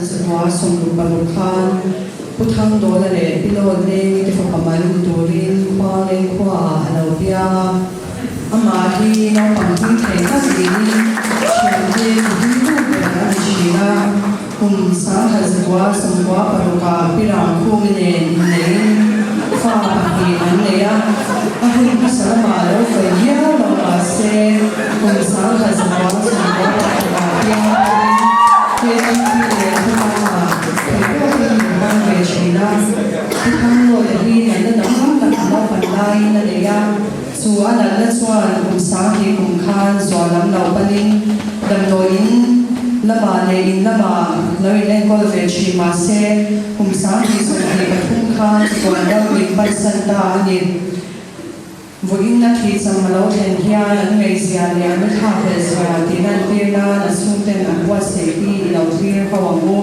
1966 khan Pu Thangdawla leh Pi Lawt Lengi te fapa mal ni turin Khuangleng khuaah a lo piang a. Amah hi naupang tui thei tak niin thiante ti hlim tu ber a ni thin a. Kum 1996 ah Pi Rangkhumi nen inneiin fa pahnih an nei a. A hun hmasa lamah lo fel viau lo mah se kum 1996 ah piang turin KTP leh khawtlangah theih tawkin min hmang ve thin a. Pi Thanglawta hi natna dang tak a naupan laiin a nei a, chu a natna chuan kum 2000 kum khan zual lam lo panin damdawiin lamah leh in lamah lo in enkawl ve thin mah se kum 2023 khan chutiang deuh min pansan ta a ni. Vawiin a thih cham a lo thlen hian an ngaihzia leh an thlak hleh zia tih lantir nan a chhungten an buatsaih hi i lo thlir ho ang u.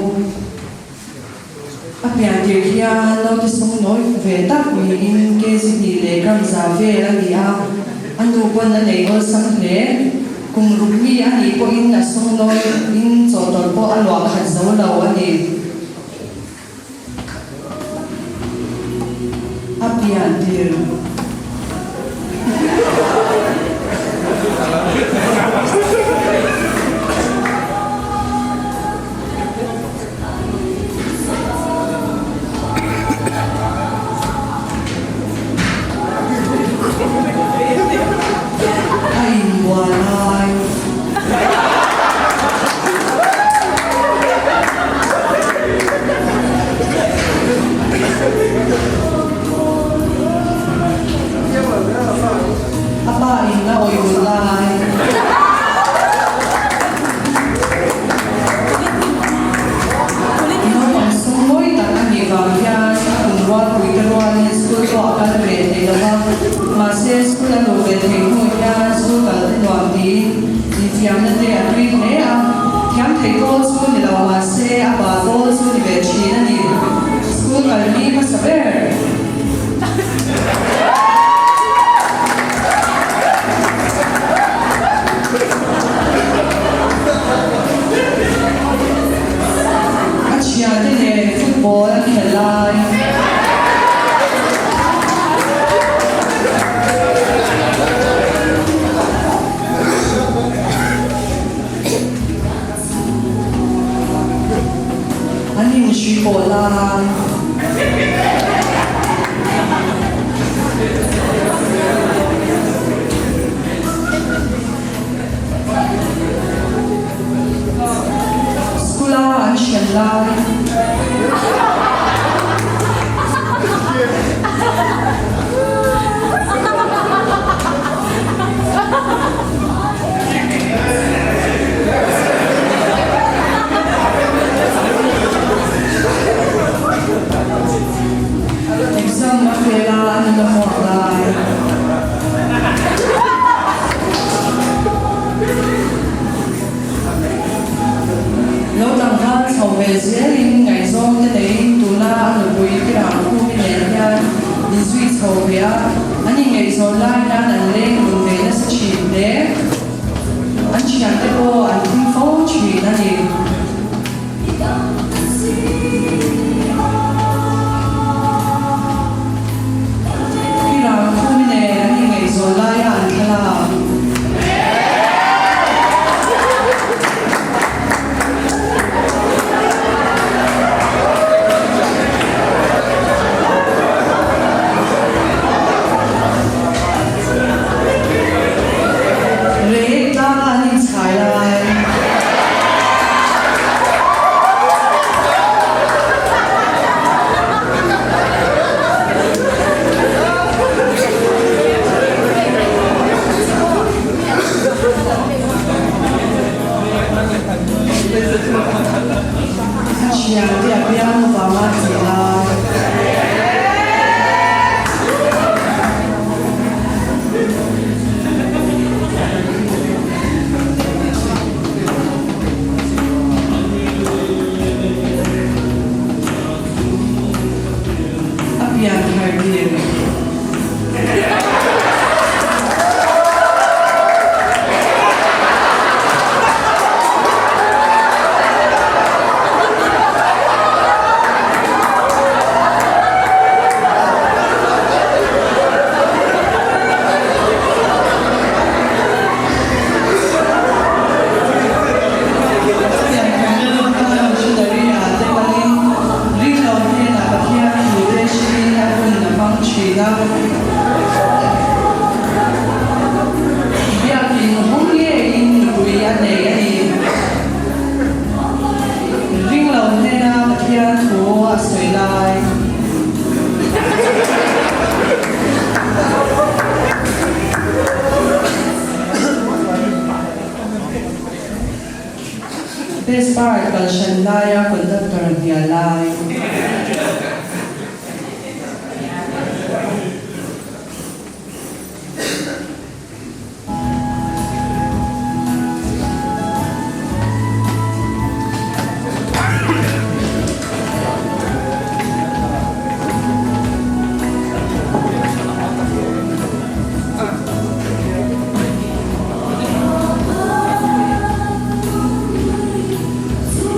A pian tir hian naute sung nawi ve tak niin kg hnih leh gram za vel a ni a, a nu pawn a nei awlsam hle. Kum ruk mi a nih pawhin a sung nawi in chawhtawlh pawh a luah khat zo lo a ni. A pian tir. A inbual lai. A pa in a awih ulh lai. Naupang sumdawi tak a nih vang hian a kum rualpui te rualin school pawh a kal ve thei lo va, mahse school a luh ve thei hnu hian school kal te nuam tiin inthiamna te a tui hle a, thiam thei pawl chu ni lo mahse a pa pawl chu ni ve thin a ni. School kal hi hmasa ber. A thiante nen football an khelh lai. An inhri pawh lai. School a an hriat lai. Exam a fail a an la hmuak lai. Lo tlangval chho ve zelin ngaihzawng te neiin tuna a nupui Tirang Khumi nen hian inzui chho ve a, an ingaihzawn lai hian an leng dun ve nasa thin hle. An thiante pawh an thim fo thin a ni. Tirang Khumi nen an ingaihzawn laia an thlalak. Rei tlanga an inchhai lai. a sawi lai. Best part kal hran laia conductor hnial lai.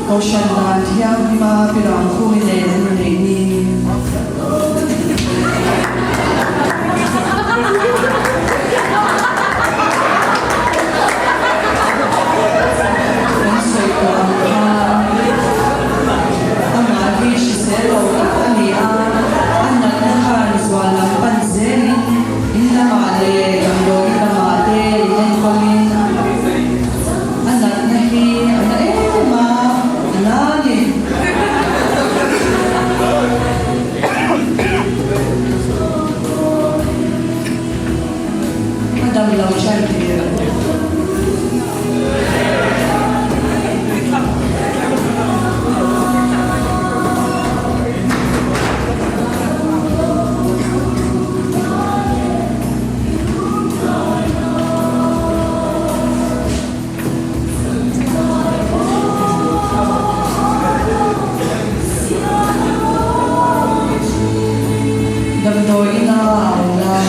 Kohhran dan thianghlima pirang khumi nen an inneih ni. Kan sawi tawh ang khan amah hi hrisel lo tak a ni a, a natna khan zual lam pan zelin in lamah leh damdawiin lamah te in enkawlin a natna hi a na em a, a na a ni. A dam lo ṭan tir. Damdawi ina a awm lai.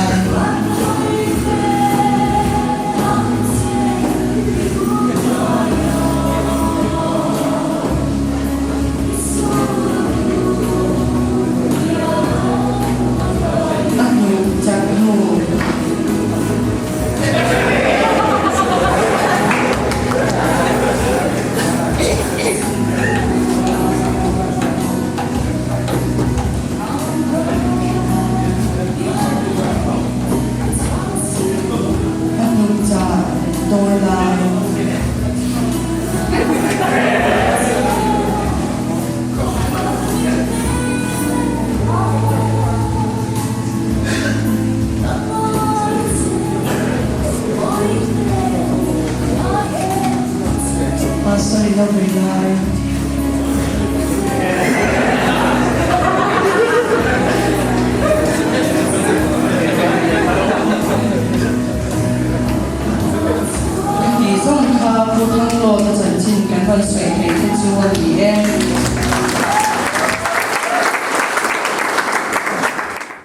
A hnuh chat hnu. A hnuk chah dawn lai. Pastor i lo vui lai. Heti zawng kha Pu Thanglawta chanchin kan rawn sawi theih te chu a ni e.